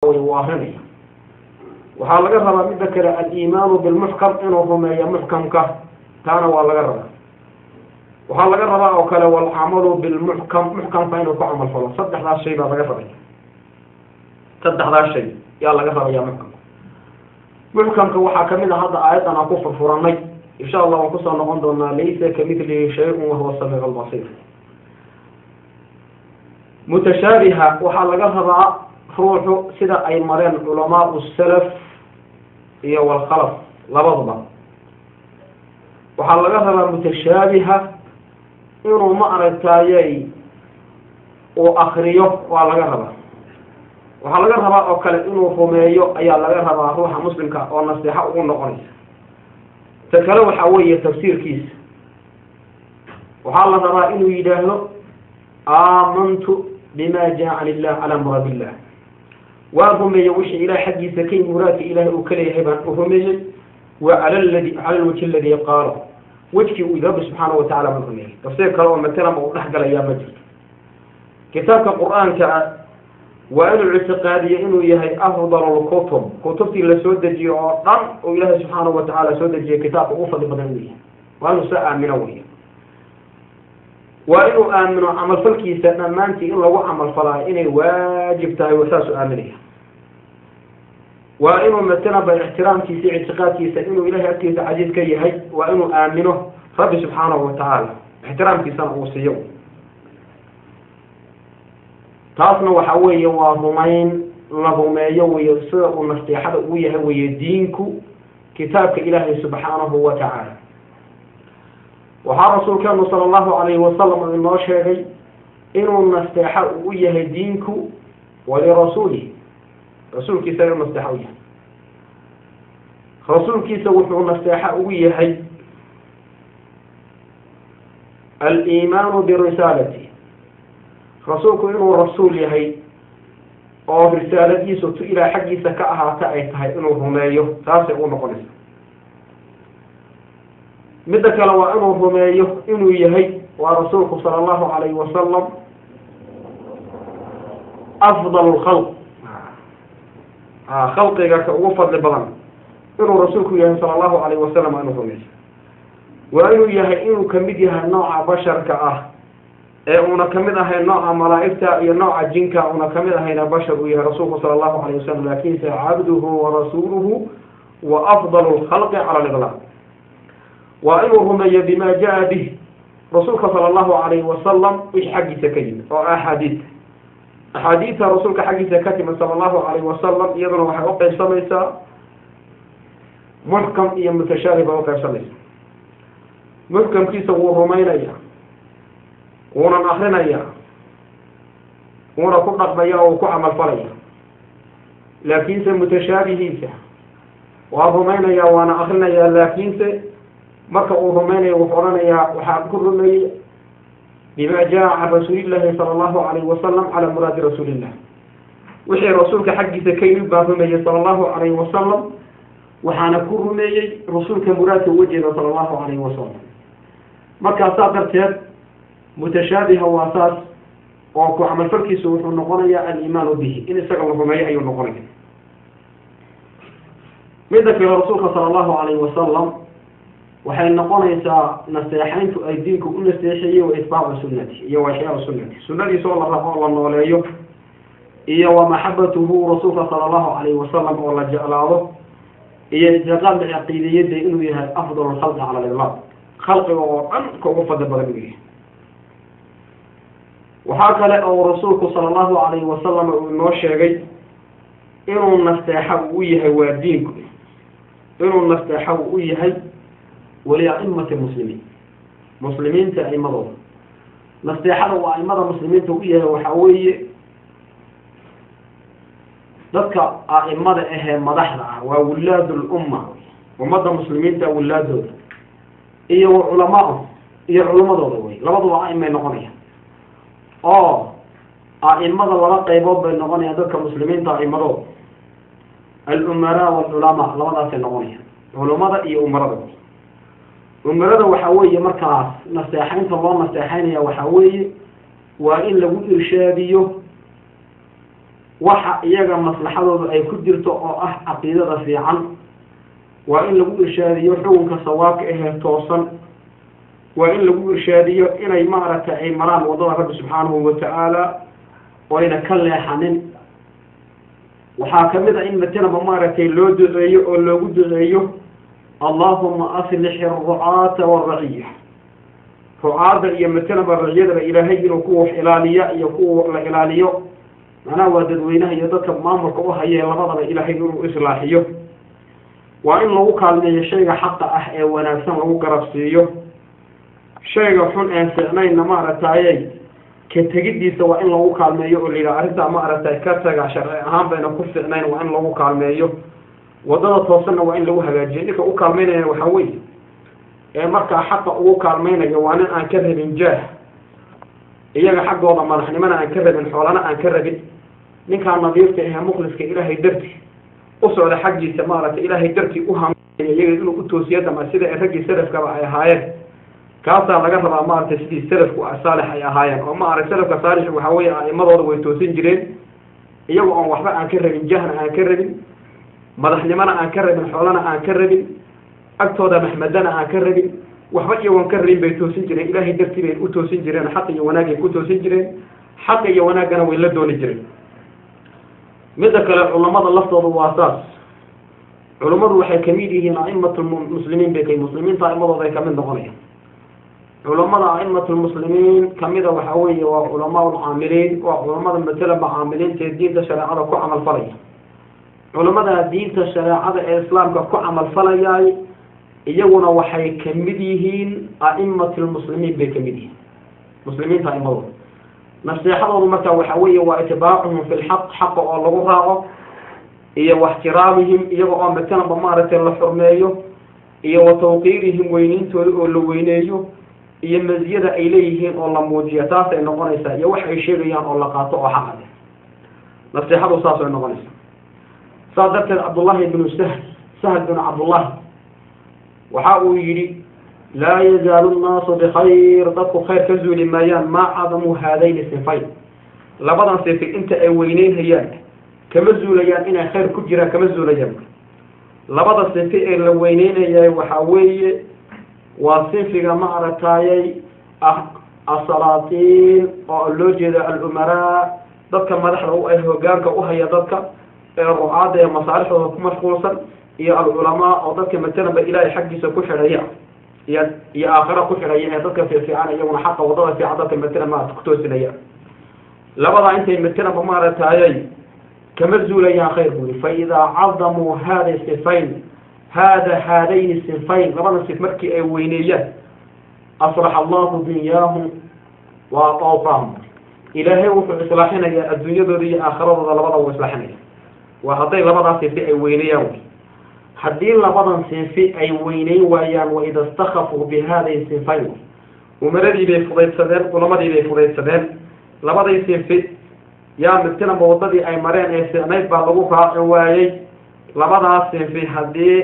Wey, wuu akrinaya. Waxaa laga rabaa midda kale aliimaanu bilmuxkam, inuu rumeeyo muxkamka, taana waa laga rabaa. Waxaa laga rabaa oo kale walcamalu bilmuxkam, muxkamka inuu ku camal falo. Saddexdaas shay baa laga rabaya, saddexdaas shay yaa laga rabaya muxkamka. Muxkamka waxaa kamid a hadda aayaddan aan ku furfuranay, insha Allah waan kusoo noqon doonaa, laysa kamithlihi shay-un wahuwa samiic lbasiir. Mutashaabiha waxaa laga rabaa ruuxu sida ay mareen culamaau salaf iyo walkhalaf labaduba. Waxaa laga rabaa mutashaabiha inuu, ma aragtaayey, uu akriyo waa laga rabaa. Waxaa laga rabaa oo kale inuu rumeeyo ayaa laga rabaa ruuxa muslimka oo naseexo ugu noqonaysa. Ta kale waxaa weeye tafsiirkiisa, waxaa la rabaa inuu yidhaahdo aamantu bima jaa can illah calaa muraad illah, waan rumeeyey wixii ilaah xaggiisa kay muraadka ilaahay uu ka leeyahay baan u rumeeyey, wa cala ladi cala alwajhi aladi qaalo, wejkii uu Rabbi subxaana watacala baan rumeeyey. Tafsiir kale oo matalan uu dhex galayaa ma jirto. Kitaabka Qur-aanka ah waa inuu ictiqaadiyo inuu yahay afdal lkutub, kutubtii lasoo dejiyo oo dhan oo Ilaahay subxaanahu watacaala soo dejiyay kitaabka ugu fadli badan inuu yahay, waa inuu saa aamino wey. Waa inuu aamino camalfalkiisa dhammaantii in lagu camalfalaayo inay waajib tahay, waa saasuu aaminaya. Waa inuu matalaba ixtiraamkiisa, ictiqaadkiisa inuu Ilahay agtiisa casiiz ka yahay, waa inuu aamino Rabbi subxaanahu watacaala, ixtiraamkiisana uu siiyo. Taasna waxa weeye waa rumayn la rumeeyo weyo, sida uu nasteexada ugu yahay weeye diinku kitaabka Ilaahay subxaanahu wa tacaala. Waxaa rasuulkeenu sala allahu calayhi wasalam uu inoo sheegay inuu nasteexo uu yahay diinku walirasuulihi, rasuulkiisa inuu nasteexo u yahay. Rasuulkiisa wuxuu nasteexo ugu yahay aliimaanu birisaalati, rasuulku inuu rasuul yahay oo risaaladiisu tu Ilaah xaggiisa ka ahaata ay tahay inuu rumeeyo, taasay u noqonaysa. Midda kale waa inuu rumeeyo inuu yahay waa rasuulku sala allahu calayhi wasalam afdal lkhalq, khalqiga ka ugu fadli badan inuu rasuulku yahay sala allahu calayhi wasalam waa inuu rumeeyo. Waa inuu yahay inuu kamid yahay nooca basharka ah ee uuna kamid ahayn nooca malaa'igta iyo nooca jinka, una kamid ahayna bashar uu yahay rasuulku sala allahu alayh wasalam, lakinse cabduhu warasuuluhu wa afdal lkhalqi cala aliqlaaq. Waa inuu rumeeyo bima jaa bih, rasuulka sala allahu alayhi wasalam wixii xaggiisa ka yimid oo axaadiidta, axaadiidta rasuulka xaggiisa ka timid sala allahu alayhi wasalam, iyaduna waxay uqaybsamaysaa muxkam iyo mutashaabih bay uqaybsamaysaa. Muxkamkiisa wuu rumaynaya, wuunan akrinaya, wuuna ku dhaqmaya oo uu ku camalfalaya, laakiinse mutashaabihiisa waa rumaynaya waana akrinaya, laakiinse marka uu rumaynayo wuxuu odhanayaa waxaan ku rumeeyey bima jaa can rasuulillahi sala allahu alayhi wasalam cala muraadi rasuulillah, wixii rasuulka xaggiisa ka yimid baan rumeeyey sala allahu alayhi wasalam, waxaana ku rumeeyey rasuulka muraadka uga jeeda sala allahu alayhi wasalam. Markaa saa darteed mutashaabiha waa saas oo ku camalfalkiisu wuxuu noqonayaa aliimaanu bihi, in isaga la rumeeyo ayuu noqonaya. Midda kale rasuulka sala allahu alayhi wasalam waxay noqonaysaa naseexayntu ay diinku u naseexeeyey wa itbaacu sunnati iyo wa ixyaau sunnati, sunnadiisa oo la rabo oo la nooleeyo, iyo wa maxabatuhu rasuulka sala allahu alayhi wasalam oo la jeclaado, iyo ictiqaad la caqiidiyada inuu yahay afdal lkhalqi cala aliطlaaq, khalqiga oo dhan ka ugu fadli badan inuu yahay. Waxaa kale oo rasuulku sala allahu alayhi wasalam uu inoo sheegay inuu nasteexa uu u yahay waa diinku, inuu nasteexa uu u yahay waliaimati muslimiin, muslimiinta aimadooda. Nasteexada uu aimada muslimiinta u yahay waxaa weeye dadka a'imada ahee madaxda ah, waa wulaad lumma, ummadda muslimiinta wulaadooda, iyo wa culamaau iyo culummadooda wey, labaduba a'imay noqonayaan. Oo a'imada laba qaybood bay noqonayaan dadka muslimiinta a'imadooda, alumaraa waalculamaa, labadaasay noqonayaan, culamada iyo umarada. Umarada waxaa weeye markaas naseexaynta loo naseexaynaya waxaa weeye waa in lagu irshaadiyo Waxa iyaga maslaxadooda ay ku jirto oo ah caqiidada fiican, waa in lagu irshaadiyo xukunka sawaabka ahee toosan, waa in lagu irshaadiyo inay maaragtay ay maraan waddada Rabbi subxaanahu watacaala oyna ka leexanin. Waxaa kamid a in matalaba maaragtay loo duceeyo oo loogu duceeyo allahuma aslix alrucaata waalraciya, rucaadda iyo matalaba raciyadaba Ilaahay inuu kuwa wax ilaaliya iyo kuwa la ilaaliyo, macnaha waa dadweynaha iyo dadka maamulka u hayee labadaba Ilaahay inuu islaaxiyo. Waa in lagu kaalmeeyo shayga xaqa ah ee wanaagsan, lagu garabsiiyo shayga xun een fiicnaynna maaragtayey ka tegiddiisa waa in lagu kaalmeeyo oo la yidhaha arrintaa maaragtay ka taga, sharci ahaan bayna ku fiicnayn, waa in lagu kaalmeeyo. Waddada toosanna waa in lagu hagaajiyo. Ninka u kaalmeynaya waxaa weeye ee markaa xaqa ugu kaalmeynaya waa nin aan ka rabin jaah iyaga xaggooda, madaxnimona aan ka rabin, xoolana aan ka rabin. Ninkaa nadiifta ahee mukhliska Ilaahay darti u socda xaggiisa maaragtay Ilaahay dartii u hamaya iyaga inuu u toosiyo dama sida ay raggii salafkaba ay ahaayeen, kaasaa laga rabaa maaragtay sidii salafku saalix ay ahaayeen. Oo maarag salafka saalix waxaa weeye a'imadooda way toosin jireen iyaga oon waxba aan ka rabin, jahna aan ka rabin, madaxnimona aan ka rabin, xoolana aan ka rabin, agtooda maxmadana aan ka rabin, waxba iyagoon ka rabin bay toosin jireen. Ilaahay dartii bay u toosin jireen, xaq iyo wanaagay ku toosin jireen, xaq iyo wanaaggana way la dooni jireen. Midda kale culamada laftooda waa saas. Culammadu waxay kamid yihiin a'imatulmuslimiin bay muslimiinta a'imadooda ay kamid noqonayaan. Culamada a'imatulmuslimiin kamida waxaa weeye waa culamaa ulcaamiliin, waa culamada matalaba caamiliinta ee diinta shareecada ku camal falaya. Culamada diinta shareecada ee islaamka ku camal falayaay iyaguna waxay kamid yihiin a'imatulmuslimiin bay kamid yihiin, muslimiinta a'imadooda. Naseexadoodu marka waxaa weeye waa itibaacuhum fi lxaq, xaqa oo lagu raaco, iyo waxtiraamihim iyaga oo matalaba maaragtay la xurmeeyo, iyo wa tawqiirihim weyneyntooda oo la weyneeyo, iyo masiyada ay leeyihiin oo la muujiyo, taasay noqonaysaa, iyo wax ay sheegayaan oo la qaato oo xaqa leh. Naseexadu saasay noqonaysaa. Saas darteed Cabdullaahi bnu Sahl, Sahl binu Cabdullaahi waxa uu yidhi laa yazaalu nnaasu bikhayr, dadku khayr ka zuuli maayaan maa cadamuu haadayni sinfayn, labadan sinfi inta ay weyneynhayaan kama zuulayaan, inay khayr ku jiraan kama zuulayaan. Labada sinfi ee la weyneynayay waxaa weeye waa sinfiga ma aragtaayey ah asalaatiin oo loo jeeda alumaraa, dadka madaxda u ah hogaanka u haya dadka ee rucaadda ee masaalixdooda ku mashquulsan, iyo alculamaa oo dadka matalanba Ilaahay xaggiisa ku xidhaya iyo aakhira ku xidhaya ee dadka fiifiican iyaguna xaqa waddada fiican dadka matalan maarata ku toosinaya. Labadaa intay matalanba maaragtaayey kama zuulayaan khayr buuri. Fa idaa cadamuu haada sifayn haada haadayni sinfayn, labada sif markii ay weyneeyaan, aslaxa allahu dunyaahum wa awqaahum, Ilaahay wuxuu islaaxinayaa adduunyadooda iyo aakhiradooda, labada wuu islaaxinaya. Waa hadday labadaas sinfi ay weyneeyaan wey. Haddii labadan sinfi ay weyneyn waayaan, wa ida istakafuu bi haadayn sinfayn, umaradii bay fudaydsadeen, culamadii bay fudaydsadeen, labaday sinfi yaa matalanba waddadii ay mareen ee fiicnayd baa lagu raaci waayey. Labadaas sinfi haddii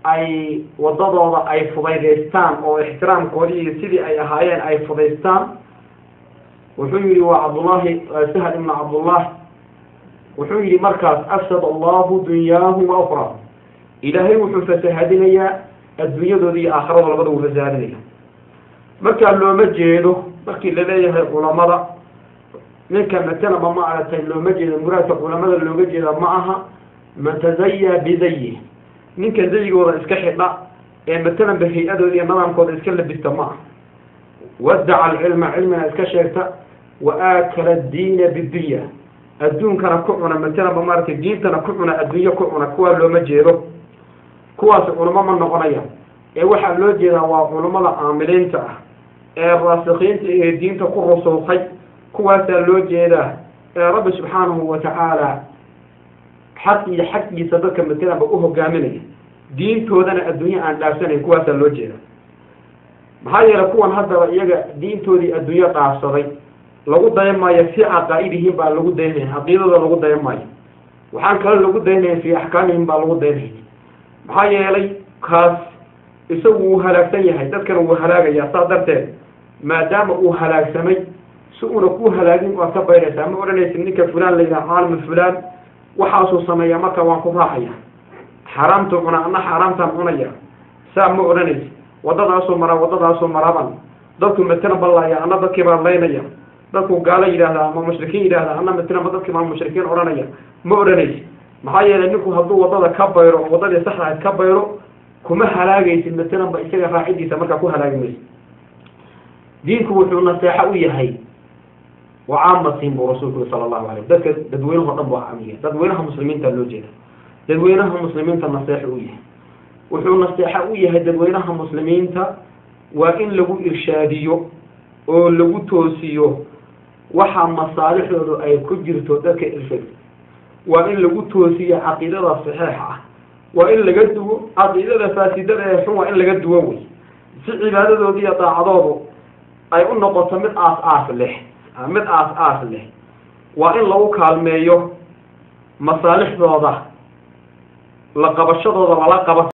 ay waddadooda ay fudaydaystaan oo ixtiraamkoodii iyo sidii ay ahaayeen ay fudaystaan, wuxuu yidhi waa Cabdullaahi Sahl ibnu Cabdullah, wuxuu yidhi markaas afsad allahu dunyaahum wa ukhraahum, Ilaahay wuxuu fasahadinayaa adduunyadooda iyo aakhirada, labada wuu fasahadinaya. Markaa looma jeedo markii laleeyahay culamada ninka matalaba ma aragtay, looma jeedo muraadka culamada looga jeeda ma aha man tazayaa bizayi, ninka zayigooda iska xidha ee matalanba hay-adooda iyo nidaamkooda iska labista ma aha. Wadaca alcilma, cilmina iska sheegta, wa aakala addiina bidunya, adduunkana ku cuna matalanba maaragtay diintana ku cuna, adduunyo ku cuna, kuwaa looma jeedo, kuwaasi culamo ma noqonayaan. Ee waxaa loo jeedaa waa culammada caamiliinta ah ee raasikiinta ee diinta ku rusuuqay, kuwaasaa loo jeedaa ee Rabbi subxaanahu watacaala xaq iyo xaggiisa dadka matalanba u hogaaminaya, diintoodana adduunye aan dhaafsanayn, kuwaasaa loo jeedaa. Maxaa yeelay kuwan haddaba iyaga diintoodii adduunyo dhaafsaday lagu dayan maayo, fii caqaa'idihim baa lagu dayanaya, caqiidadooda lagu dayan maayo, waxaan kale lagu dayanaya fii axkaamihim baa lagu dayanaya. Maxaa yeelay kaas isagu wuu halaagsan yahay, dadkana wuu halaagayaa. Saa darteed maadaama uu halaagsamay Si uuna ku halaagin waad ka bayraysaa. Ma odhanaysid ninka fulaan la yidhaha caalim fulaan waxaasuu sameeyaa, marka waan ku raacaya, xaaraamtuu cunaa anna xaaraamtaan cunaya, saa ma odhanaysid. Waddadaasuu maraa, waddadaasuu maraaban, dadku matana ballaaya anna dadkii baan laynaya, dadku gaalo yidhaahdaa ama mushrikiin yidhahdaa anna matanaba dadkii baan mushrikiin odhanaya, ma odhanaysid. Maxaa yeelay ninku hadduu waddada ka bayro oo waddadii saxda ahayd ka bayro, kuma halaagaysid matanaba isaga raacidiisa, markaa ku halaagi maysid. Diinku wuxuu naseexo u yahay wa caamatin buu rasuulku yuri sala allahu alayh, dadka dadweynaho dhan buu caamiya, dadweynaha muslimiinta loo jeeda, dadweynaha muslimiinta naseexo u yahay. Wuxuu naseexo u yahay dadweynaha muslimiinta waa in lagu irshaadiyo oo lagu toosiyo waxa masaalixdoodu ay ku jirto. Dadka irshaad waa in lagu toosiyo caqiidada saxiixa ah, waa in laga duwo caqiidada faasidada ee xun, waa in laga duwo wey, si cibaadadooda iyo daacadoodu ay u noqoto mid aas aas leh, mid aas aas leh. Waa in lagu kaalmeeyo masaalixdooda la qabashadooda lala qaba.